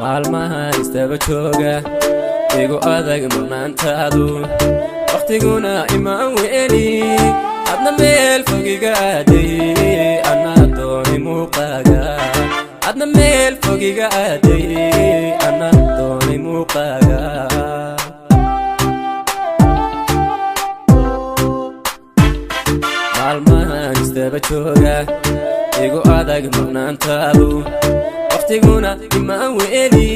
Maalmahan istaba jooga, igu adag maqnaantaadu, wakhtiguna imaan weli. Adna meel fogiga aaday, anaa doonay muuqaaga. Adna meel fogiga aaday, anaa doonay muuqaaga. Maalmahan istaba jooga, igu adag maqnaantaadu, wakhtiguna imaan weli.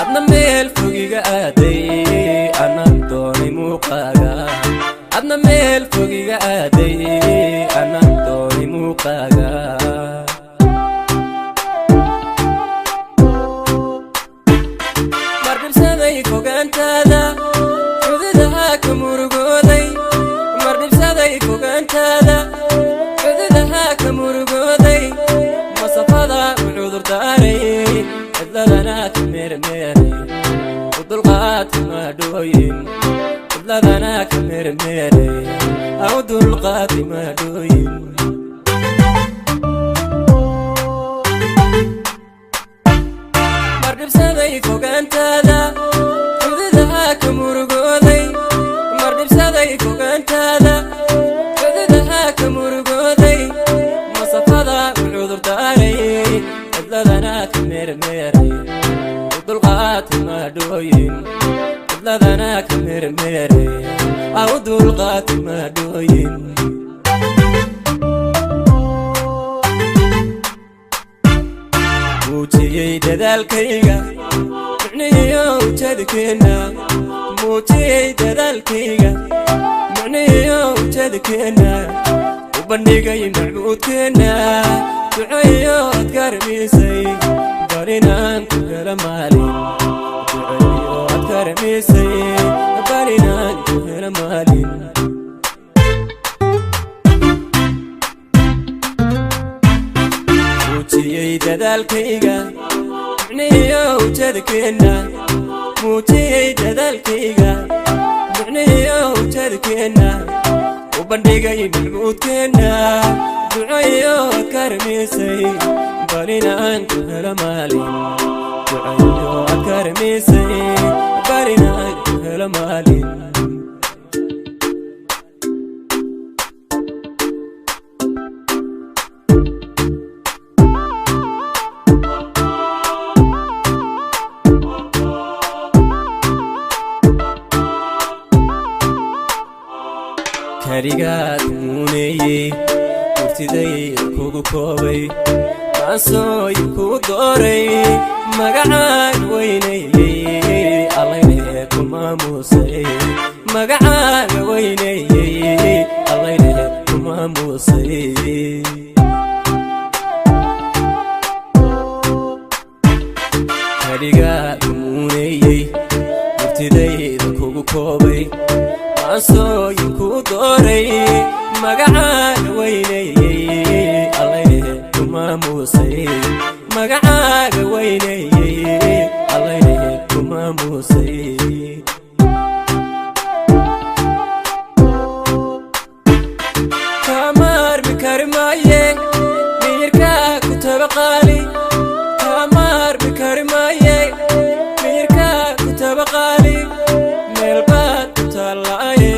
Adna meel fogiga aaday, anaa doonay muuqaaga. Adna meel fogiga aaday, anaa doonay muuqaaga. Mardhibsaday fogaantaada, xududaha ka murugooday. Mardhibsaday fogaantaada, xududaha ka murugooday. Masafada u cudurdaaray, cidladana ka meermeeray, u dulqaadka maadhooyin. Cidladana ka meermeeray, u dulqaadka maadhooyin. Mardhibsaday fogaantaada, xududaha ka murugooday. Mardhibsaday fogaantaada, xududaha ka murugooday. Masafada u cudurdaaray, cidladana ka meermeeray, u dulqaadka maadhooyin. Cidladana ka meermeeray, u dulqaadka maadhooyin. Muujiyey dadaalkayga, micnihiyo ujeedkeenna. Muujiyey dadaalkayga, micnihiyo ujeedkeenna. U bandhigay macbuudkeenna, duceeyo adkarmisay, bal inaan ku helo maalin. Duceeyo adkarmisay, bal inaan ku helo maalin. Muujiyey dadaalkayga, micnihiyo ujeedkeenna. Muujiyey dadaalkayga, micnihiyo ujeedkeenna. U bandhigay macbuudkeenna, duceeyo adkarmisay, bal inaan ku helo maalin. Duceeyo adkarmisay, bal inaan ku helo maalin. Kaligaad muuneeyey, murtiday kugu koobay, maansooyin kuu dooray, magacaan weyneeyey, allayne ku maamuusay. Magacaaga weyneeyey, allayne ku maamuusay. Kaligaad muuneeyey, murtidayda kugu koobay, maansooyin kuu dooray, magacaaga weyneeyey, allayne ku maamuusay. Magacaaga weyneeyey, allayne ku maamuusay. Kaamaarmi kari maaye, miyirkaa ku tabaqaali. Kaamaarmi kari maaye, miyirkaa ku tabaqaali. Meel baad ku taallaaye,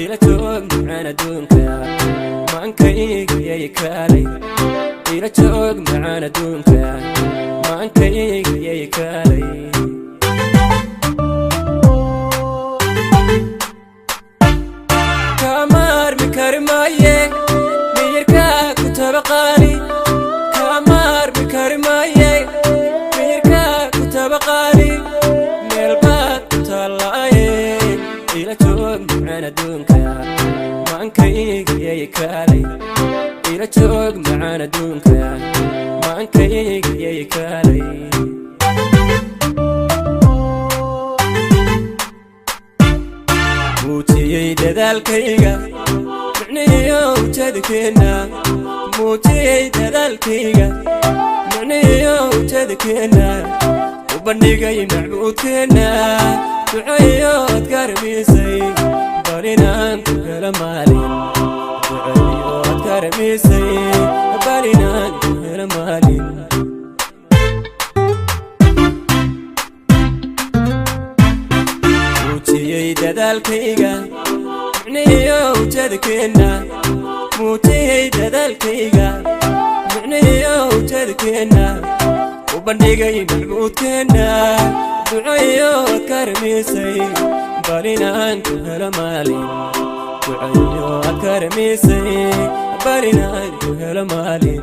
ila joog macaan adduunka, maankayga kaalay. Ila joog macaan adduunka, maankayga kaalay. Kaamaarmi kari maaye, miyirkaa ku tabaqaali. Kaamaarmi kari maaye, miyirkaa ku tabaqaali. Meel baad ku taallaaye, ila joog macaan adduunka, maankayga kaalay. Ila joog macaan adduunka, maankayga kaalay. Muujiyey dadaalkayga, micnihiyo ujeedkeenna. Muujiyey dadaalkayga, micnihiyo ujeedkeenna. U bandhigay macbuudkeenna, duceeyo adkarmisay, bal inaan ku helo maalin. Duceeyo adkarmisay, bal inaan ku helo maalin. Dadaalkayga micnihiyo ujeedkeenna, muujiyey dadaalkayga micnihiyo ujeedkeenna, u bandhigay macbuudkeenna, ducayo adkarmisay bal inaan ku helo maalin, ducayo adkarmisay bal inaan ku helo maalin.